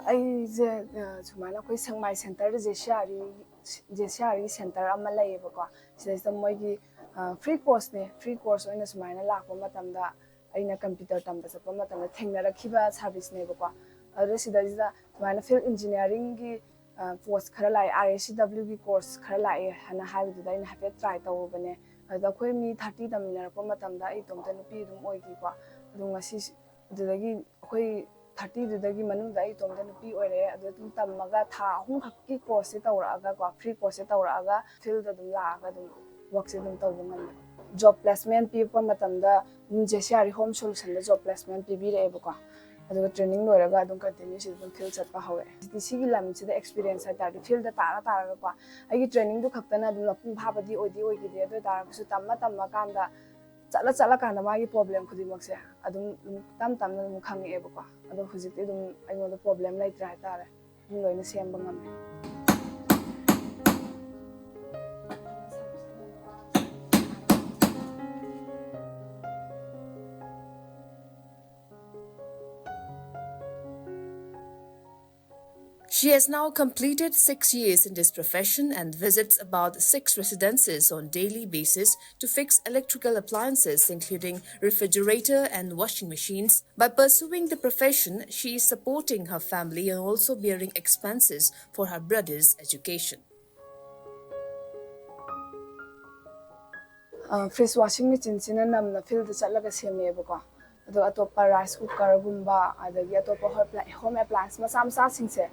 ꯑꯩꯁꯦ ꯁꯨꯃꯥꯏꯅ ꯑꯩꯈꯣꯏ ꯁꯦꯛꯃꯥꯏ ꯁꯦꯟꯇꯔꯗ J C R E J C R E centre ꯑꯃ ꯂꯩꯌꯦꯕꯀꯣ꯫ ꯁꯤꯗꯩꯁꯤꯗ ꯃꯣꯏꯒꯤ free ꯀꯣꯔꯁꯅꯦ꯫ Free course ꯑꯣꯏꯅ ꯁꯨꯃꯥꯏꯅ ꯂꯥꯛꯄ ꯃꯇꯝꯗ ꯑꯩꯅ ꯀꯝꯄ꯭ꯌꯨꯇꯔ ꯇꯝꯕ ꯆꯠꯄ ꯃꯇꯝꯗ ꯊꯦꯡꯅꯔꯛꯈꯤꯕ ꯁꯥꯔꯚꯤꯁꯅꯦꯕꯀꯣ꯫ ꯑꯗꯨꯗ ꯁꯤꯗꯩꯁꯤꯗ ꯁꯨꯃꯥꯏꯅ ꯐꯤꯜ ꯏꯟꯖꯤꯅꯤꯌꯥꯔꯤꯡꯒꯤ ꯄꯣꯁ ꯈꯔ ꯂꯥꯛꯑꯦ, ꯑꯥꯔ ꯑꯦꯁ ꯁꯤ ꯗꯕ꯭ꯂꯤꯎꯒꯤ ꯀꯣꯔꯁ ꯈꯔ ꯂꯥꯛꯑꯦ ꯍꯥꯏꯅ ꯍꯥꯏꯕꯗꯨꯗ ꯑꯩꯅ ꯍꯥꯏꯐꯦꯠ ꯇ꯭ꯔꯥꯏ ꯇꯧꯔꯨꯕꯅꯦ꯫ ꯑꯗꯨꯗ ꯑꯩꯈꯣꯏ ꯃꯤ ꯊꯥꯔꯇꯤ ꯇꯝꯃꯤꯟꯅꯔꯛꯄ ꯃꯇꯝꯗ ꯑꯩ ꯏꯇꯣꯝꯇ ꯅꯨꯄꯤ ꯑꯗꯨꯝ ꯑꯣꯏꯈꯤꯀꯣ꯫ ꯑꯗꯣ ꯉꯁꯤ ꯑꯗꯨꯗꯒꯤ ꯑꯩꯈꯣꯏ ꯊꯥꯔꯇꯤꯗꯨꯗꯒꯤ ꯃꯅꯨꯡꯗ ꯑꯩ ꯏꯇꯣꯝꯇ ꯅꯨꯄꯤ ꯑꯣꯏꯔꯦ꯫ ꯑꯗꯨ ꯑꯗꯨꯝ ꯇꯝꯃꯒ ꯊꯥ ꯑꯍꯨꯝꯈꯛꯀꯤ ꯀꯣꯔꯁꯁꯦ ꯇꯧꯔꯛꯑꯒꯀꯣ, ꯐ꯭ꯔꯤ ꯀꯣꯔꯁꯁꯦ ꯇꯧꯔꯛꯑꯒ ꯐꯤꯜꯗ ꯑꯗꯨꯝ ꯂꯥꯛꯑꯒ ꯑꯗꯨꯝ ꯋꯥꯔꯛꯁꯦ ꯑꯗꯨꯝ ꯇꯧꯕ ꯉꯝꯃꯦ꯫ ꯖꯣꯕ ꯄ꯭ꯂꯦꯁꯃꯦꯟ ꯄꯤꯔꯛꯄ ꯃꯇꯝꯗ ꯑꯗꯨꯝ J C R E home ꯁꯣꯂꯨꯁꯟꯗ ꯖꯣꯕ ꯄ꯭ꯂꯦꯁꯃꯦꯟ ꯄꯤꯕꯤꯔꯛꯑꯦꯕꯀꯣ꯫ ꯑꯗꯨꯒ ꯇ꯭ꯔꯦꯅꯤꯡ ꯂꯣꯏꯔꯒ ꯑꯗꯨꯝ ꯀꯟꯇꯤꯅ꯭ꯌꯨꯁꯤ ꯑꯗꯨꯝ ꯐꯤꯜ ꯆꯠꯄ ꯍꯧꯔꯛꯑꯦ꯫ ꯍꯧꯖꯤꯛꯇꯤ ꯁꯤꯒꯤ ꯂꯝꯁꯤꯗ ꯑꯦꯛꯁꯄꯤꯔꯤꯌꯦꯟꯁ ꯍꯥꯏ ꯇꯥꯔꯗꯤ ꯐꯤꯜꯗ ꯇꯥꯔ ꯇꯥꯔꯒꯀꯣ, ꯑꯩꯒꯤ ꯇ꯭ꯔꯦꯅꯤꯡꯗꯨ ꯈꯛꯇꯅ ꯑꯗꯨꯝ ꯃꯄꯨꯡ ꯐꯥꯕꯗꯤ ꯑꯣꯏꯗꯤ ꯑꯣꯏꯈꯤꯗꯦ꯫ ꯑꯗꯨ ꯑꯣꯏ ꯇꯥꯔꯒꯁꯨ ꯇꯝꯃ ꯇꯝꯃꯀꯥꯟꯗ, ꯆꯠꯂ ꯆꯠꯂꯀꯥꯟꯗ ꯃꯥꯒꯤ ꯄ꯭ꯔꯣꯕ꯭ꯂꯦꯝ ꯈꯨꯗꯤꯡꯃꯛꯁꯦ ꯑꯗꯨꯝ, ꯑꯗꯨꯝ ꯇꯞ ꯇꯞꯅ ꯑꯗꯨꯝ ꯈꯪꯉꯛꯑꯦꯕꯀꯣ꯫ ꯑꯗꯣ ꯍꯧꯖꯤꯛꯇꯤ ꯑꯗꯨꯝ ꯑꯩꯉꯣꯟꯗ ꯄ꯭ꯔꯣꯕ꯭ꯂꯦꯝ ꯂꯩꯇ꯭ꯔꯦ ꯍꯥꯏꯇꯥꯔꯦ꯫ ꯑꯗꯨꯝ ꯂꯣꯏꯅ ꯁꯦꯝꯕ ꯉꯝꯃꯦ꯫ She has now completed six years in this profession and visits about six residences on daily basis to fix electrical appliances, including refrigerator and washing machines. By pursuing the profession, she is supporting her family and also bearing expenses for her brother's education. Fridge, washing ꯃꯦꯆꯤꯟꯁꯤꯅ ꯅꯝꯅ ꯐꯤꯜꯗ ꯆꯠꯂꯒ ꯁꯦꯝꯃꯦꯕꯀꯣ꯫ ꯑꯗꯣ ꯑꯇꯣꯞꯄ rice ꯀꯨꯀꯔꯒꯨꯝꯕ, ꯑꯗꯒꯤ ꯑꯇꯣꯞꯄ home ꯑꯦꯄ꯭ꯂꯥꯏꯟꯁ ꯃꯆꯥ ꯃꯆꯥꯁꯤꯡꯁꯦ,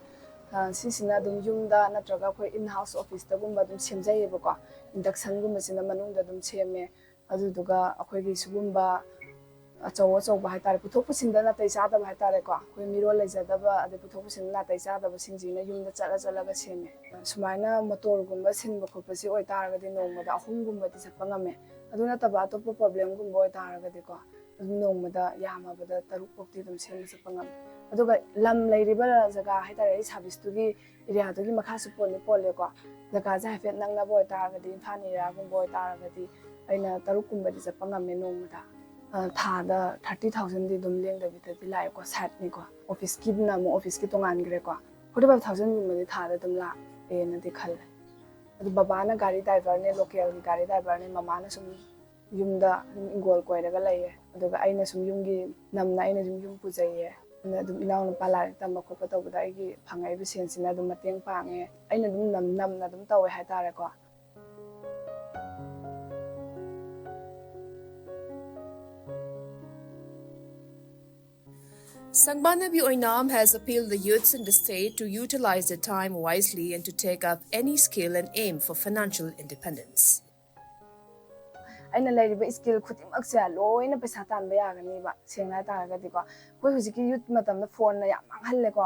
ꯁꯤꯁꯤꯅ ꯑꯗꯨꯝ ꯌꯨꯝꯗ ꯅꯠꯇ꯭ꯔꯒ ꯑꯩꯈꯣꯏ ꯏꯟ ꯍꯥꯎꯁ ꯑꯣꯐꯤꯁꯇꯒꯨꯝꯕ ꯑꯗꯨꯝ ꯁꯦꯝꯖꯩꯌꯦꯕꯀꯣ꯫ ꯏꯟꯗꯛꯁꯟꯒꯨꯝꯕꯁꯤꯅ ꯃꯅꯨꯡꯗ ꯑꯗꯨꯝ ꯁꯦꯝꯃꯦ꯫ ꯑꯗꯨꯗꯨꯒ ꯑꯩꯈꯣꯏꯒꯤ ꯁꯤꯒꯨꯝꯕ ꯑꯆꯧ ꯑꯆꯧꯕ ꯍꯥꯏꯇꯥꯔꯦ, ꯄꯨꯊꯣꯛ ꯄꯨꯁꯤꯟꯗ ꯅꯥꯇꯩ ꯆꯥꯗꯕ ꯍꯥꯏꯇꯥꯔꯦꯀꯣ, ꯑꯩꯈꯣꯏ ꯃꯤꯔꯣꯜ ꯂꯩꯖꯗꯕ ꯑꯗꯩ ꯄꯨꯊꯣꯛ ꯄꯨꯁꯤꯟꯗ ꯅꯥꯇꯩ ꯆꯥꯗꯕꯁꯤꯡꯁꯤꯅ ꯌꯨꯝꯗ ꯆꯠꯂ ꯆꯠꯂꯒ ꯁꯦꯝꯃꯦ꯫ ꯁꯨꯃꯥꯏꯅ ꯃꯣꯇꯣꯔꯒꯨꯝꯕ ꯁꯤꯟꯕ ꯈꯣꯠꯄꯁꯤ ꯑꯣꯏꯇꯥꯔꯒꯗꯤ ꯅꯣꯡꯃꯗ ꯑꯍꯨꯝꯒꯨꯝꯕꯗꯤ ꯆꯠꯄ ꯉꯝꯃꯦ꯫ ꯑꯗꯨ ꯅꯠꯇꯕ ꯑꯇꯣꯞꯄ ꯄ꯭ꯔꯣꯕ꯭ꯂꯦꯝꯒꯨꯝꯕ ꯑꯣꯏꯇꯥꯔꯒꯗꯤꯀꯣ, ꯑꯗꯨꯝ ꯅꯣꯡꯃꯗ ꯌꯥꯝꯃꯕꯗ ꯇꯔꯨꯛ ꯐꯥꯎꯗꯤ ꯑꯗꯨꯝ ꯁꯦꯝꯕ ꯆꯠꯄ ꯉꯝꯃꯦ꯫ ꯑꯗꯨꯒ ꯂꯝ ꯂꯩꯔꯤꯕ ꯖꯒꯥ ꯍꯥꯏꯇꯥꯔꯦ, ꯑꯩ ꯁꯥꯔꯚꯤꯁꯇꯨꯒꯤ ꯑꯦꯔꯤꯌꯥꯗꯨꯒꯤ ꯃꯈꯥꯁꯨ ꯄꯣꯟꯗꯤ ꯄꯣꯜꯂꯦꯀꯣ꯫ ꯖꯒꯥꯁꯦ ꯍꯥꯏꯐꯦꯠ ꯅꯛꯅꯕ ꯑꯣꯏꯇꯥꯔꯒꯗꯤ, ꯏꯝꯐꯥꯜ ꯑꯦꯔꯤꯌꯥꯒꯨꯝꯕ ꯑꯣꯏꯇꯥꯔꯒꯗꯤ ꯑꯩꯅ ꯇꯔꯨꯛꯀꯨꯝꯕꯗꯤ ꯆꯠꯄ ꯉꯝꯃꯦ ꯅꯣꯡꯃꯗ꯫ ꯑ, ꯊꯥꯗ ꯊꯥꯔꯇꯤ ꯊꯥꯎꯖꯟꯗꯤ ꯑꯗꯨꯝ ꯂꯦꯡꯗꯕꯤꯗꯗꯤ ꯂꯥꯛꯑꯦꯀꯣ, ꯁꯥꯏꯠꯅꯤꯀꯣ꯫ ꯑꯣꯐꯤꯁꯀꯤꯗꯨꯅ ꯑꯃꯨꯛ ꯑꯣꯐꯤꯁꯀꯤ ꯇꯣꯉꯥꯟꯈ꯭ꯔꯦꯀꯣ꯫ ꯐꯣꯔꯇꯤ ꯐꯥꯏꯚ ꯊꯥꯎꯖꯟꯒꯨꯝꯕꯗꯤ ꯊꯥꯗ ꯑꯗꯨꯝ ꯂꯥꯛꯑꯦꯅꯗꯤ ꯈꯜꯂꯦ꯫ ꯑꯗꯨ ꯕꯕꯥꯅ ꯒꯥꯔꯤ ꯗ꯭ꯔꯥꯏꯚꯔꯅꯦ, ꯂꯣꯀꯦꯜꯒꯤ ꯒꯥꯔꯤ ꯗ꯭ꯔꯥꯏꯚꯔꯅꯦ, ꯃꯃꯥꯅ ꯁꯨꯝ ꯌꯨꯝꯗ ꯑꯗꯨꯝ ꯏꯪꯒꯣꯜ ꯀꯣꯏꯔꯒ ꯂꯩꯌꯦ꯫ ꯑꯗꯨꯒ ꯑꯩꯅ ꯁꯨꯝ ꯌꯨꯝꯒꯤ, ꯅꯝꯅ ꯑꯩꯅ ꯁꯨꯝ ꯌꯨꯝ ꯄꯨꯖꯩꯌꯦ꯫ ꯑꯗꯨꯅ ꯑꯗꯨꯝ ꯏꯅꯥꯎꯅꯨꯄꯥ ꯂꯥꯏꯔꯤꯛ ꯇꯝꯕ ꯈꯣꯠꯄ ꯇꯧꯕꯗ ꯑꯩꯒꯤ ꯐꯪꯉꯛꯏꯕ ꯁꯦꯟꯁꯤꯅ ꯑꯗꯨꯝ ꯃꯇꯦꯡ ꯄꯥꯡꯉꯦ꯫ ꯑꯩꯅ ꯑꯗꯨꯝ ꯅꯝ-, ꯅꯝꯅ ꯑꯗꯨꯝ ꯇꯧꯋꯦ ꯍꯥꯏꯇꯥꯔꯦꯀꯣ꯫ Sangmanabi Oinam has appealed the youths in the state to utilize their time wisely and to take up any skill and aim for financial independence. ꯑꯩꯅ ꯂꯩꯔꯤꯕ ꯁ꯭ꯀꯤꯜ ꯈꯨꯗꯤꯡꯃꯛꯁꯦ ꯂꯣꯏꯅ ꯄꯩꯁꯥ ꯇꯥꯟꯕ ꯌꯥꯒꯅꯤꯕ, ꯁꯦꯡꯅ ꯍꯥꯏꯇꯥꯔꯒꯗꯤꯀꯣ꯫ ꯑꯩꯈꯣꯏ ꯍꯧꯖꯤꯛꯀꯤ ꯌꯨꯠ ꯃꯇꯝꯗ ꯐꯣꯟꯅ ꯌꯥꯝ ꯃꯥꯡꯍꯜꯂꯦꯀꯣ꯫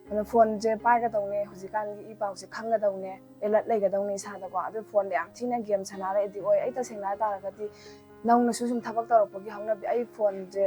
ꯑꯗꯨꯅ ꯐꯣꯟꯁꯦ ꯄꯥꯏꯒꯗꯧꯅꯦ, ꯍꯧꯖꯤꯛꯀꯥꯟꯒꯤ ꯏ ꯄꯥꯎꯁꯦ ꯈꯪꯒꯗꯧꯅꯦ, ꯑꯦꯂꯔꯠ ꯂꯩꯒꯗꯧꯅꯦ ꯏꯁꯥꯗꯀꯣ꯫ ꯑꯗꯨ ꯐꯣꯟꯗ ꯌꯥꯝ ꯊꯤꯅ ꯒꯦꯝ ꯁꯥꯟꯅꯔ ꯑꯦꯗꯤꯛ ꯑꯣꯏ꯫ ꯑꯩ ꯇꯁꯦꯡꯅ ꯍꯥꯏꯇꯥꯔꯒꯗꯤ ꯅꯧꯅꯁꯨ ꯁꯨꯝ ꯊꯕꯛ ꯇꯧꯔꯛꯄꯒꯤ ꯍꯧꯅꯕꯤ, ꯑꯩ ꯐꯣꯟꯁꯦ,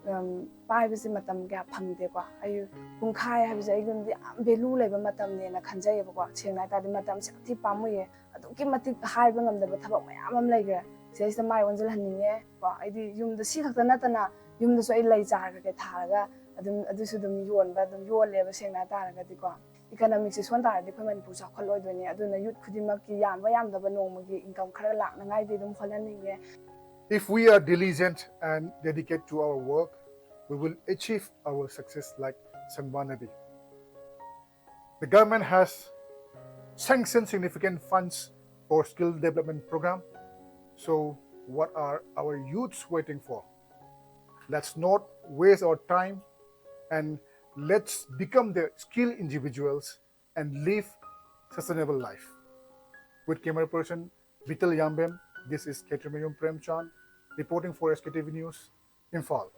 ꯎꯝ, ꯄꯥꯏꯕꯁꯦ ꯃꯇꯝ ꯀꯌꯥ ꯐꯪꯗꯦꯀꯣ꯫ ꯑꯩ ꯄꯨꯡꯈꯥꯏ ꯍꯥꯏꯕꯁꯦ ꯑꯩꯉꯣꯟꯗꯗꯤ ꯌꯥꯝ ꯚꯦꯂꯨ ꯂꯩꯕ ꯃꯇꯝꯅꯦꯅ ꯈꯟꯖꯩꯌꯦꯕꯀꯣ꯫ ꯁꯦꯡꯅ ꯍꯥꯏꯇꯥꯔꯗꯤ ꯃꯇꯝꯁꯦ ꯌꯥꯝ ꯊꯤ ꯄꯥꯝꯃꯨꯏꯌꯦ꯫ ꯑꯗꯨꯛꯀꯤ ꯃꯇꯤꯛ ꯍꯥꯏꯕ ꯉꯝꯗꯕ ꯊꯕꯛ ꯃꯌꯥꯝ ꯑꯃ ꯂꯩꯈ꯭ꯔꯦ꯫ ꯁꯤꯗꯩꯁꯤꯗ ꯃꯥꯏ ꯑꯣꯟꯁꯤꯜꯍꯟꯅꯤꯡꯉꯦ ꯀꯣ꯫ ꯑꯩꯗꯤ ꯌꯨꯝꯗ ꯁꯤ ꯈꯛꯇ ꯅꯠꯇꯅ ꯌꯨꯝꯗꯁꯨ ꯑꯩ ꯂꯩ ꯆꯥꯔ ꯀꯩꯀꯩ ꯊꯥꯔꯒ ꯑꯗꯨꯝ, ꯑꯗꯨꯁꯨ ꯑꯗꯨꯝ ꯌꯣꯟꯕ, ꯑꯗꯨꯝ ꯌꯣꯜꯂꯦꯕ ꯁꯦꯡꯅ ꯍꯥꯏꯇꯥꯔꯒꯗꯤꯀꯣ꯫ ꯏꯀꯅꯣꯃꯤꯛꯁꯦ ꯁꯣꯟ ꯇꯥꯔꯗꯤ ꯑꯩꯈꯣꯏ ꯃꯅꯤꯄꯨꯔ ꯆꯥꯎꯈꯠꯂꯣꯏꯗꯣꯏꯅꯦ꯫ ꯑꯗꯨꯅ ꯌꯨꯠ ꯈꯨꯗꯤꯡꯃꯛꯀꯤ ꯌꯥꯝꯕ ꯌꯥꯝꯗꯕ ꯅꯣꯡꯃꯒꯤ ꯏꯟꯀꯝ ꯈꯔ ꯂꯥꯛꯅꯉꯥꯏꯗꯤ ꯑꯗꯨꯝ ꯍꯣꯠꯅꯅꯤꯡꯉꯦ꯫ If we are diligent and dedicate to our work, we will achieve our success like Sangmanabi. The government has sanctioned significant funds for skill development program. So what are our youths waiting for? Let's not waste our time and let's become the skilled individuals and live sustainable life. With camera person Vital Yambem, this is Khetremeyum Premchand reporting for S K T V News. Imphal.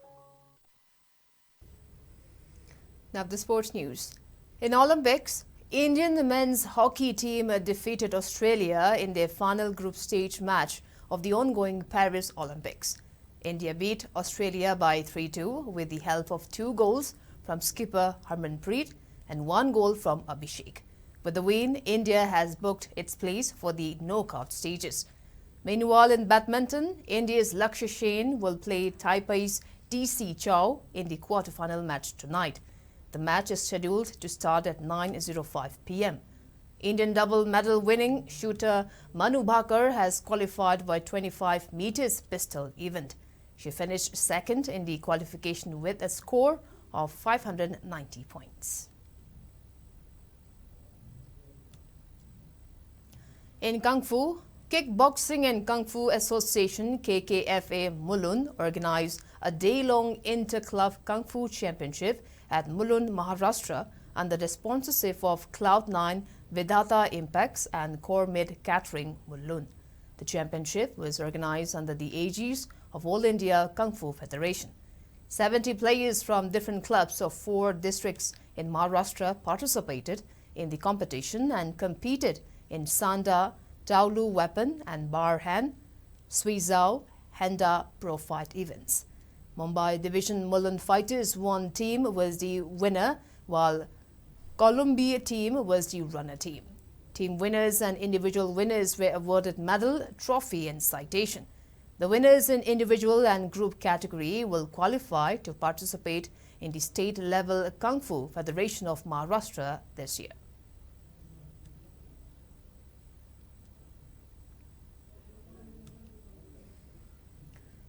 Now the sports news. In Olympics, Indian men's hockey team defeated Australia in their final group stage match of the ongoing Paris Olympics. India beat Australia by three two with the help of two goals from skipper Harmanpreet and one goal from Abhishek. With the win, India has booked its place for the knockout stages. Meanwhile, in badminton, India's Lakshya Sen will play Taipei's T C Chao in the quarterfinal match tonight. The match is scheduled to start at nine oh five p m. Indian double medal winning shooter Manu Bhaker has qualified by twenty-five meters pistol event. She finished second in the qualification with a score of five hundred ninety points. In Kung Fu, Kickboxing and Kung Fu Association, K K F A, Mulund organized a day-long inter-club Kung Fu Championship at Mulund, Maharashtra, under the sponsorship of Cloud nine, Vidhata Impacts, and Cormid Catering, Mulund. The championship was organized under the aegis of All India Kung Fu Federation. Seventy players from different clubs of four districts in Maharashtra participated in the competition and competed in Sanda, Taolu Weapon, and Bar Hand, Suizao, Handa Pro Fight events. Mumbai Division Mulund Fighters one team was the winner, while Columbi team was the runner team. Team winners and individual winners were awarded medal, trophy, and citation. The winners in individual and group category will qualify to participate in the state level Kung Fu Federation of Maharashtra this year.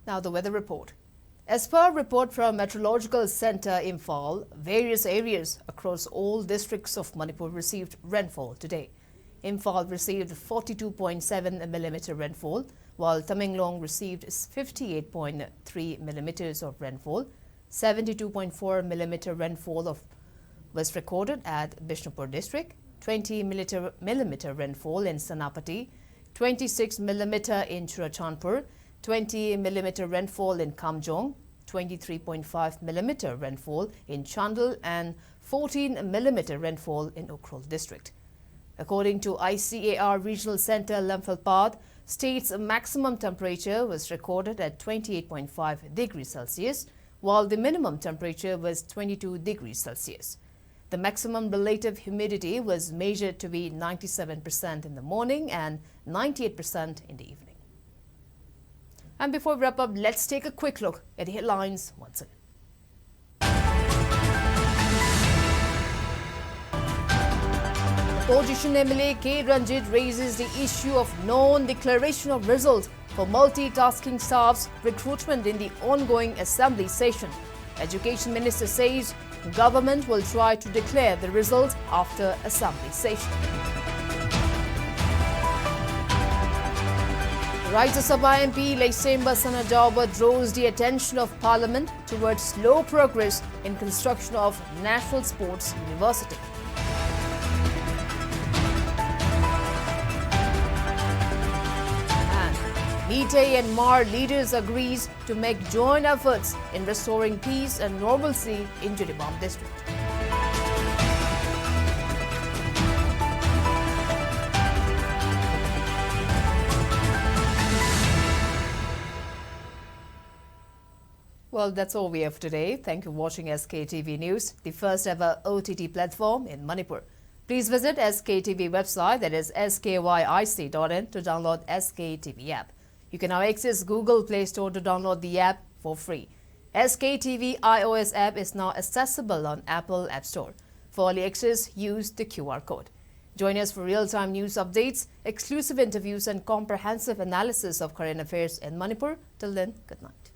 Now the weather report. As per report from Meteorological Centre Imphal, various areas across all districts of Manipur received rainfall today. Imphal received forty-two point seven millimeter rainfall, while Tamenglong received fifty-eight point three millimeters of rainfall. Seventy-two point four millimeter rainfall of, was recorded at Bishnupur district, twenty milliliter-, millimeter rainfall in Senapati, twenty-six millimeter in Churachandpur, twenty millimeter rainfall in Kamjong, twenty-three point five millimeter rainfall in Chandel and fourteen millimeter rainfall in Ukhrul district. According to I C A R Regional Center Lamphel Path, state's maximum temperature was recorded at twenty-eight point five degrees Celsius, while the minimum temperature was twenty-two degrees Celsius. The maximum relative humidity was measured to be ninety-seven percent in the morning and ninety-eight percent in the evening. And before we wrap up, let's take a quick look at the headlines once again. Opposition M L A K Ranjit raises the issue of non-declaration of results for multitasking staff's recruitment in the ongoing assembly session. Education Minister says government will try to declare the results after assembly session. Rajya Sabha M P Leishemba Sanajaoba draws the attention of Parliament towards slow progress in construction of National Sports University. And Meitei and Hmar leaders agrees to make joint efforts in restoring peace and normalcy in Jiribam district. Well, that's all we have today. Thank you for watching S K T V News, the first ever O T T platform in Manipur. Please visit S K T V website, that is S K Y I C dot in, to download S K T V app. You can now access Google Play Store to download the app for free. S K T V iOS app is now accessible on Apple App Store. For early access, use the Q R code. Join us for real-time news updates, exclusive interviews, and comprehensive analysis of current affairs in Manipur. Till then, good night.